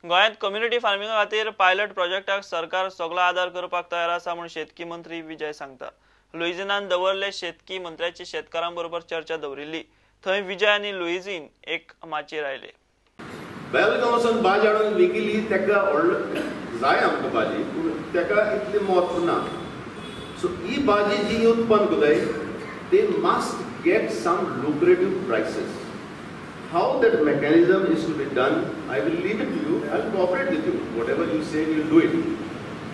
गोंयांत कम्युनिटी फार्मिंगा खातीर पायलट प्रोजेक्टाक सरकार सगलो आदार करपाक तयार आसा म्हूण शेतकी मंत्री विजय सांगता. लुईझिनान दवरले शेतकी मंत्र्याची शेतकारां बरोबर चर्चा दवरिल्ली. थंय विजय आनी लुईझिन एक माचयेर आयले. बेलगांवसून भाजी हाडून विकिली ताका व्हडलो जाय आमकां भाजी, पूण ताका इतलें म्हत्व ना. सो ही भाजी जी उत्पन्न करताय they must get some lucrative prices. How that mechanism is to be done, I will leave it to you. I will cooperate with you. Whatever you say, we will do it.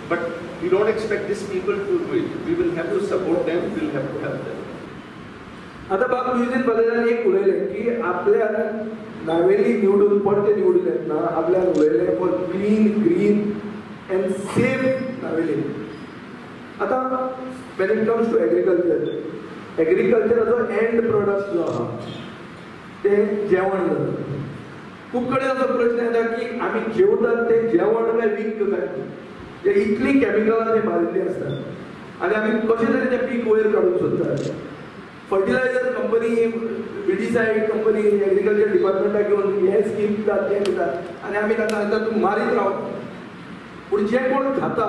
But we don't expect these people to do it. We will have to support them, we will have to help them. आता बाब लुईझिन पालेरान एक उलयलें की आपल्या नावेली निवडून परते निवडून येतना आपल्याक उलयलें for clean, green and safe Navelim. आतां when it comes to agriculture, एग्रीकल्चराचो and product जो आहा तें जेवण जाता. खूब कडेन असो प्रश्न येता की आमी जेवतात तें जेवण काय वीख काय, ते इतलीं कॅमिकलां ती मारिल्लीं आसतात आनी आमी कशें तरी तें पीक वयर काडूंक सोदतात. Fertiliser company, weedicide company, agriculture डिपार्टमेंटाक घेवन हें स्कीम दितात तें दितात आनी आमी तांकां सांगतात तूं मारीत राव, पूण जें कोण खाता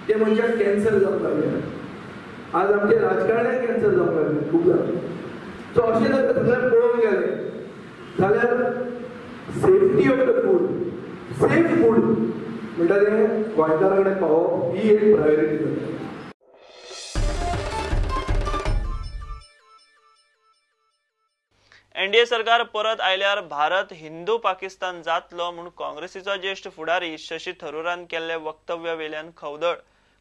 तें मनशाक कॅन्सर जावंक लागलें. आज आमचे राजकारण्याक कॅन्सर जावंक लागलें खूब जाणां. सो अशें जर सगळें पळोवंक गेलें जाल्यार safety of the food, safe food म्हणटा तें गोंयकारां कडेन पावप ही एक प्रायोरिटी जाता. एनडीए सरकार परत आयल्यार भारत हिंदू पाकिस्तान जातलो म्हूण काँग्रेसीचो ज्येष्ठ फुडारी शशी थरूरान केल्ले वक्तव्या वेल्यान खवदळ.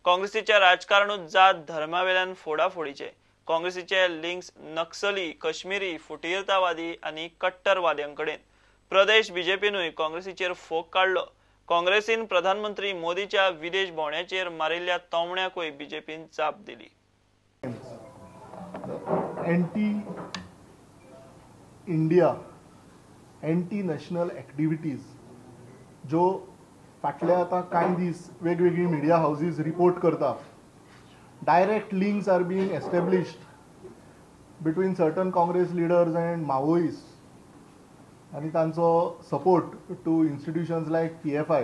काँग्रेसीच्या राजकारणूच जात धर्मा वेल्यान फोडाफोडीचे. काँग्रेसीचे लिंक्स नक्सली, कश्मीरी, फुटीरतावादी आनी कट्टरवाद्यां कडेन. प्रदेश बीजेपीनूय काँग्रेसीचेर फोग काडलो. काँग्रेसीन प्रधानमंत्री मोदीच्या विदेश भोंवड्याचेर मारिल्ल्या तोमण्याकूय बीजेपीन जाप दिली. Anti India, anti national activities ज्यो फाटले आतां कांय दीस वेगवेगळी मिडिया हावजीज रिपोर्ट करता, direct links are being established between certain Congress leaders and Maoist आनी तांचो support to institutions like PFI.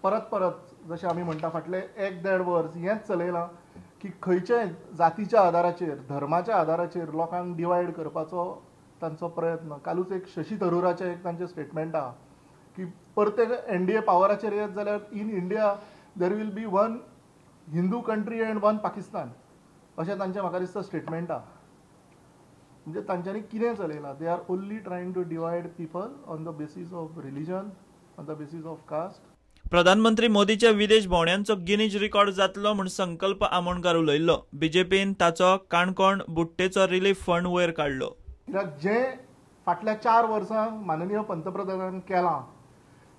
परत परत जशें आमी म्हणटा फाटले एक देड वर्स हेंच चलयलां की खंयच्याय जातीच्या आदाराचेर, धर्माच्या आदाराचेर लोकांक डिवायड करपाचो तांचो प्रयत्न. कालूच एक शशी थरूराचें एक तांचें स्टेटमेंट आहा की परते एनडीए पावराचेर येत जाल्यार in India there will be one Hindu country and one Pakistan अशें तांचें म्हाका दिसता स्टेटमेंट आहा. म्हणजे तांच्यांनी कितें चलयलां, they are only trying to divide people on the basis of religion, on the basis of caste. प्रधानमंत्री मोदीच्या विदेश भोंवड्यांचो गिनीज रिकॉर्ड जातलो म्हूण संकल्प आमोणकार उलयल्लो. बीजेपीन ताचो काणकोण बुट्टेचो रिलीफ फंड वयर काडलो. कित्याक जें फाटल्या 4 वर्सां माननीय पंतप्रधानान केलां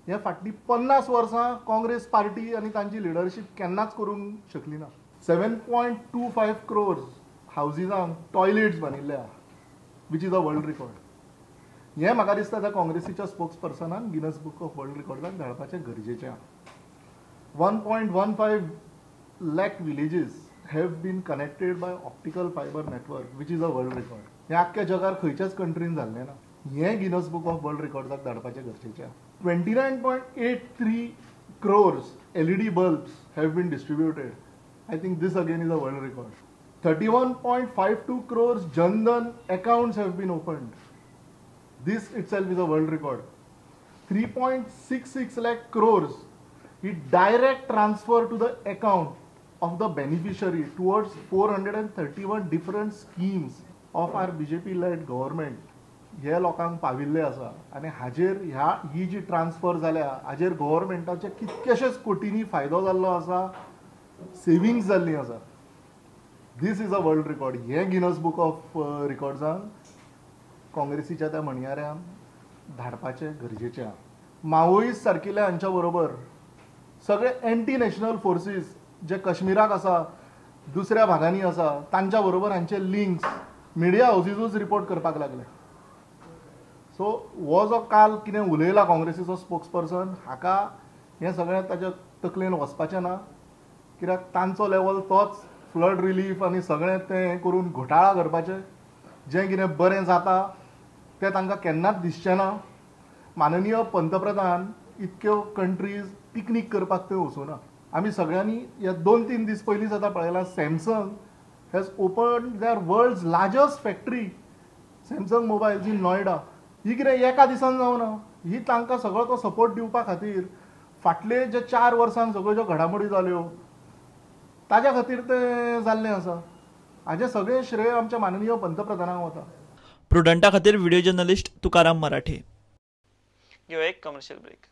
हें फाटलीं 50 वर्सां काँग्रेस पार्टी आनी तांची लिडरशीप केन्नाच करूंक शकली ना. 7.25 क्रोर्स हावजीजांक टॉयलेट्स बांदिल्ले आहा, which is a world record. हें म्हाका दिसता त्या काँग्रेसीच्या स्पोक्स पर्सनान गिनस बुक ऑफ वर्ल्ड रिकॉर्डाक धाडपाचें गरजेचें आहा. 1.15 lakh villages have been connected by optical fibre network, which is a world record. हें आख्ख्या जगार खंयच्याच कंट्रीन जाल्लें ना. हें गिनस बुक ऑफ वर्ल्ड रिकॉर्डाक धाडपाचें गरजेचें आहा. 29.83 crores LED bulbs have been distributed. I think this again is a world record. 31.52 crores Jan Dhan accounts have been opened. This itself is a world record. 3.66 lakh crores he direct transfer to the account of the beneficiary towards 431 different schemes of our BJP led government हे लोकांक पाविल्ले आसा. आनी हाजेर ह्या ही जी transfer जाल्या हाजेर गव्हर्मेंटाचे कितकेशेच कोटींनी फायदो जाल्लो आसा, सेविंग्स जाल्ली आसा. This is a world record. हें गिनस बुक ऑफ रिकॉर्ड्सान काँग्रेसीच्या त्या म्हणयाऱ्यान धाडपाचें गरजेचें आहा. माओइस्ट सारकिल्या हांच्या बरोबर सगळे एंटी नॅशनल फोर्सीस जे कश्मीराक आसा, दुसऱ्या भागांनी आसा, तांच्या बरोबर हांचे लिंक्स मिडिया हावजीजूच रिपोर्ट करपाक लागले. सो हो जो काल कितें उलयला काँग्रेसीचो स्पोक्स पर्सन हाका हें सगळें ताच्या तकलेन वचपाचें ना, कित्याक तांचो लेवल तोच फ्लड रिलीफ आनी सगळें तें करून घोटाळा करपाचें. जें कितें बरें जाता तें तांकां केन्नाच दिसचें ना. माननीय पंतप्रधान इतक्यो कंट्रीज पिकनीक करपाक थंय वचूना. आमी सगळ्यांनी ह्या 2-3 दीस पयलींच आतां पळयलां, Samsung has open their world's largest factory, Samsung mobiles in Noida. ही कितें एका दिसान जावना, ही तांकां सगळो तो सपोर्ट दिवपा खातीर फाटले जे 4 वर्सांक सगळ्यो ज्यो घडामोडी जाल्यो ताज्या खातीर तें जाल्लें आसा. हाजें सगळें श्रेय आमच्या माननीय पंतप्रधानांक वता. प्रुडंटा खातीर व्हिडिओ जर्नलिस्ट तुकाराम मराठे. घेवया एक कमर्शियल ब्रेक.